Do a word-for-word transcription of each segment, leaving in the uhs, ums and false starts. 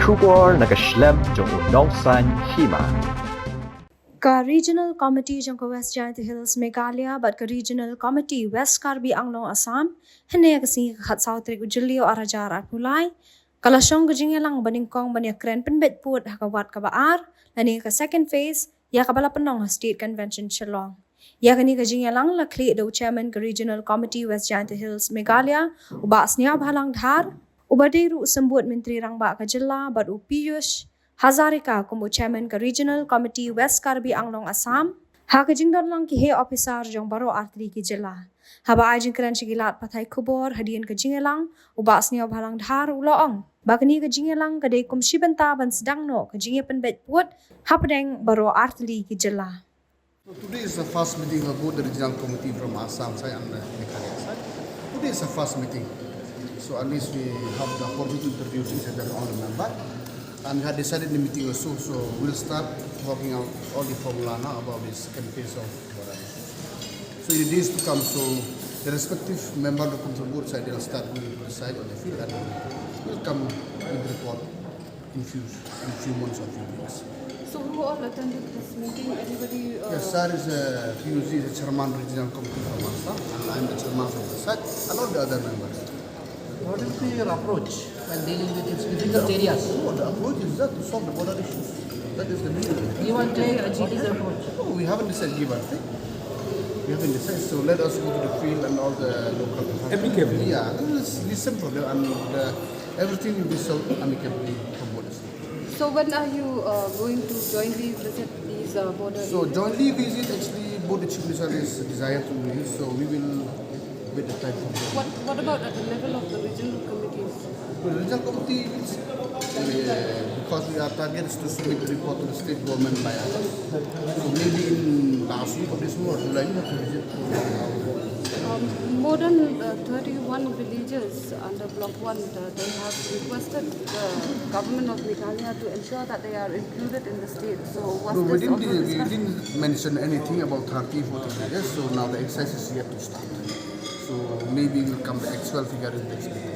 Khubor na ka shlem jong u nongsan hima. Ka Regional Committee jong ka West Jaintia Hills Meghalaya bad ka Regional Committee West Karbi Anglong Assam, hynne ka sngi ka khatsaw tarik u Jylliew arhajar arphew lai, ka la shong ka jingïalang ba nyngkong ban ïakren pynbeit pud ha ka wat kaba ar, lane ka second phase, ïa kaba la pynlong ha State Convention Shillong. Ïa kane ka jingïalang la khlieh da u Chairman ka Regional Committee West Jaintia Hills Meghalaya, u Bah Sniawbhalang Dhar, uba dei ruh u Symbud Myntri Rangbah ka jylla bad u Piyush Hazarika kum u Chairman ka Regional Committee West Karbi Anglong Assam, ha ka jingdon lang ki heh ophisar jong baroh artylli ki jylla. Haba ai jingkren sha ki lad pathai khubor hadien ka jingïalang, u Bah Sniawbhalang Dhar u la ong ba kane ka jingïalang ka dei kum shi bynta ban sdang noh ka jingïapynbeit pud hapdeng baroh artylli ki jylla. So today is the first meeting of both the regional committee from Assam side and the Meghalaya side. Today is the first meeting. So at least we have the opportunity to introduce each other all the member. And we had decided in the meeting also, so we'll start working out all the formula now about the second phase of border issues. So in the days to come, so the respective member of the both side, they'll start going to the side of the field and will come with the report in few, in few months or few weeks. So who all attended this meeting? Anybody? Uh, Yes, sir is a P U C, is a chairman regional committee from Assam, and I'm the chairman from the side, and all the other members. What is your approach when dealing with these difficult areas? No, the approach is that to solve the border issues. That is the main. Give and take, what is the approach? No, we haven't decided give and take. We haven't decided. So let us go to the field and all the local. Amicably. Yeah, let's listen from them, and uh, everything will be solved amicably from what is. So when are you uh, going to jointly visit these uh, border So areas? Jointly visit, actually, both the chief minister is desired to visit, so we will wait the time for them. What, what about at the level of the regional committees? The regional committee is, uh, because we are targeted to submit the report to the state government by August. So maybe in last week or this week or July, we have to visit. Um, more than uh, thirty-one villages under Block one, uh, they have requested the government of Meghalaya to ensure that they are included in the state. So was No, we this didn't, also we discussed? Didn't mention anything about thirty, forty villages, so now the exercise is yet to start. So maybe will come the actual figure in the next meeting.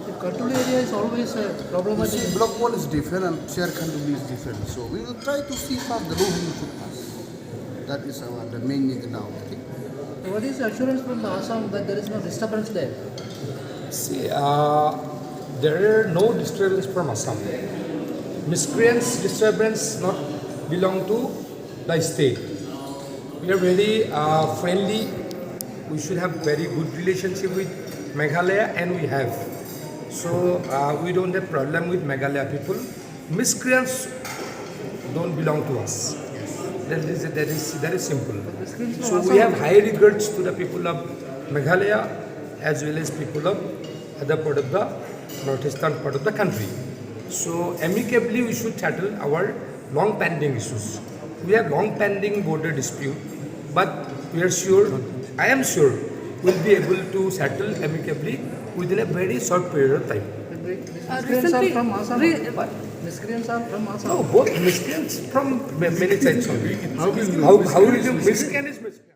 The Kartuli area is always a You problematic. See, Block one is different and Share Khanduli is different. So we will try to see first the low hanging fruit first. That is our, the main need now, okay? What is the assurance from the Assam that there is no disturbance there? See, uh, there are no disturbance from Assam. Miscreants disturbance not belong to the state. We are very uh, friendly. We should have very good relationship with Meghalaya, and we have. So uh, we don't have problem with Meghalaya people. Miscreants don't belong to us. That is, that is, that is simple. So we have high regards to the people of Meghalaya as well as people of other part of the northeastern part of the country. So amicably we should settle our long pending issues. We have long pending border dispute, but we are sure, I am sure, we'll be able to settle amicably within a very short period of time. Uh, Miscreants are recently, from Assam. Re- What? Miscreants are from Assam. No, both miscreants from ma- many sides only. How will you How, how will you miscreant? Miscreant is miscreant.